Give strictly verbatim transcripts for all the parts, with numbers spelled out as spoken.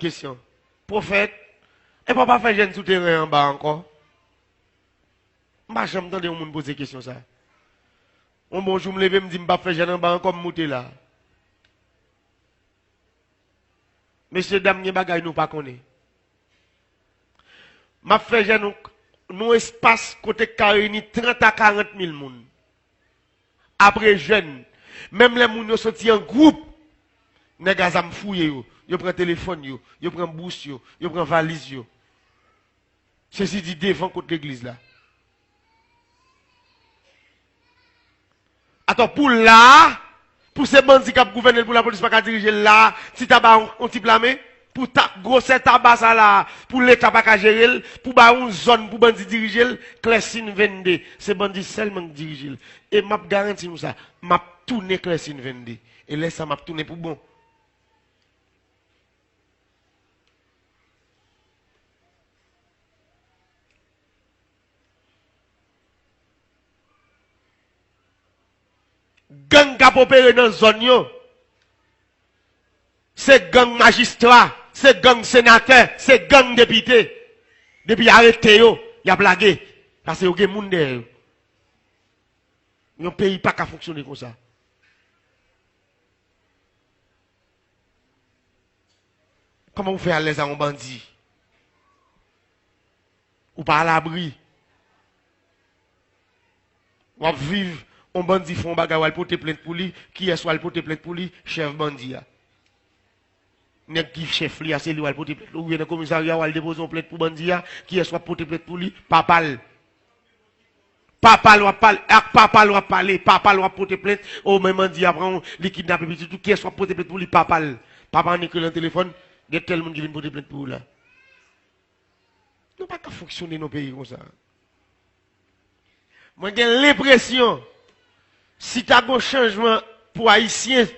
Kesyon. Pwofèt, epa w pa fè jèn sou teren anba ankò? M pa janm tande yon moun poze kesyon sa. Yon bon jou m leve, m di m p ap fè jèn anba ankò, m moute la. Mesye dam, gen bagay nou pa konnen. M ap fè jèn nou, nou espas kote k ka reyini trant a karant mil moun. Apre jèn, menm lè moun yo soti an gwoup, nèg a zam fouye yo. Yo pran telefòn yo, yo pran bous yo, yo pran valiz yo. Sezi di devan kot legliz la. Atò, pou la a, pou se bandi k ap gouvène l, pou lapolis pa ka dirije l la a, ti taba yon, yon ti plame, pou ta, gwosè taba sa la a, pou Leta pa ka jere l, pou ba yon zòn pou bandi dirije l, Klèsin vennde, se bandi sèlman k dirije l. E m ap garanti nou sa, m ap tounen Klèsin vennde. E lè sa, m ap tounen pou bon. Gang k ap opere nan zòn yo, se gang majistra, se gang senatè, se gang depite. Depi arete yo, y ap lage. Paske yo gen moun dèyè yo. Yon peyi pa ka fonksyone konsa. Kòman ou fè alèz a yon bandi? Ou pa alabri. W ap viv, yon bandi fè yon bagay, w al pote plent pou li. Kiyès w al pote plent pou li? Chèf bandi a. Nèg ki chèf li a, se li w al pote plent. Ou rive nan komisarya, w al depoze yon plent pou bandi a. Kiyès w ap pote plent pou li? Papa l. Papa l w ap pale, ak papa l w ap pale, papa l w ap pote plent, o men bandi a pran w, li kidnape pitit ou, kiyès w ap pote plent pou li? Papa l. Papa annik rele nan telefòn, gen tèl moun ki vin pote plent pou ou la. Nou pa ka fonksyone nan peyi konsa. Mwen gen lenpresyon, si ta gon chanjman pou Ayisyen,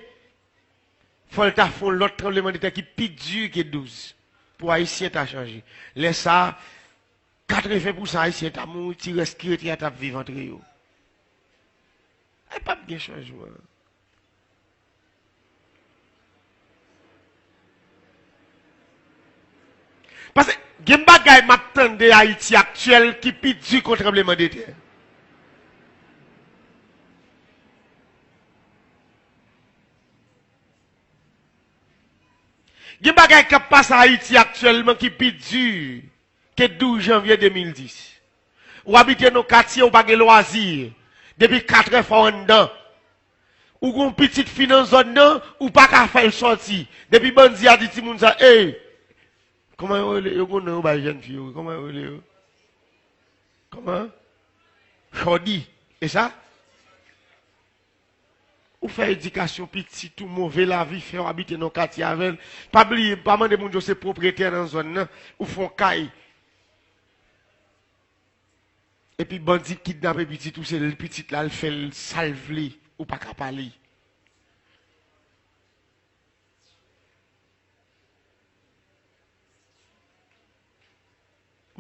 fò l ta fè yon lòt tranblemanntè ki pi di ke douz pou Ayisyen ta chanje. Lè sa a, katreven pousan Ayisyen ta mouri, ti rès ki rete a t ap viv antre yo. E p ap gen chanjman. Paske gen bagay m ap tande Ayiti aktyèl ki pi di ke tranblemanntè. Gen bagay k ap pase Ayiti aktyèlman ki pi di ke douz janvye de mil dis. Ou abite nan katye, ou pa gen lwazi. Depi katrè fò w anndan. Ou gen yon pitit fi nan zòn nan, ou pa ka fè l sòti. Depi bandi a di timoun sa, ey! Kòman yo rele? Yo gon non yo bay jèn fi yo, wi. Kòman yo rele yo? Kòman? Chòdi. E sa? Ou fè edikasyon pitit ou, move lavi fè w abite nan katye avè l. Pa bliye, pa mande moun yo se pwopriyetè nan zòn nan. Ou fè yon kay. Epi bandi kidnape pitit ou, se l pitit la, l fè l sa l vle, ou pa ka pale.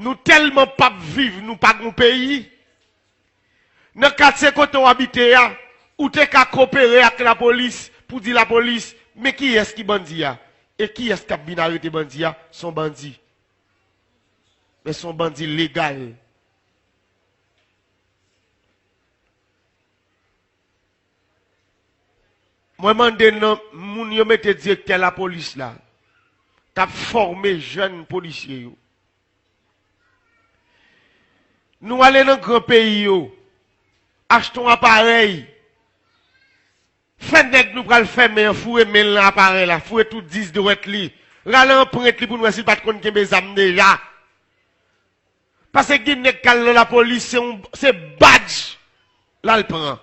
Nou tèlman p ap viv, nou pa gon peyi. Nan katye kote w abite a, ou te ka kopere ak lapolis pou di lapolis, men kiyès ki bandi a? E kiyès k ap vin arete bandi a? Se yon bandi. Men se yon bandi legal. Mwen mande nan moun yo mete direktè lapolis la, k ap fòme jèn polisye yo. Nou ale nan gran peyi yo, achte yon aparèy, fè nèg nou pral fèmen an foure men l nan aparèy la, foure tout dis dwèt li, rale anprent li pou n wè si l pa t konn kenbe zam deja. Paske gen nèg k al nan lapolis, se yon, se badj l al pran.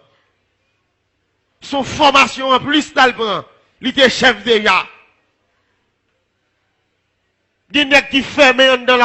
Se yon fòmasyon anplis l al pran. Li te chèf deja. Gen nèg ki fèmen anndan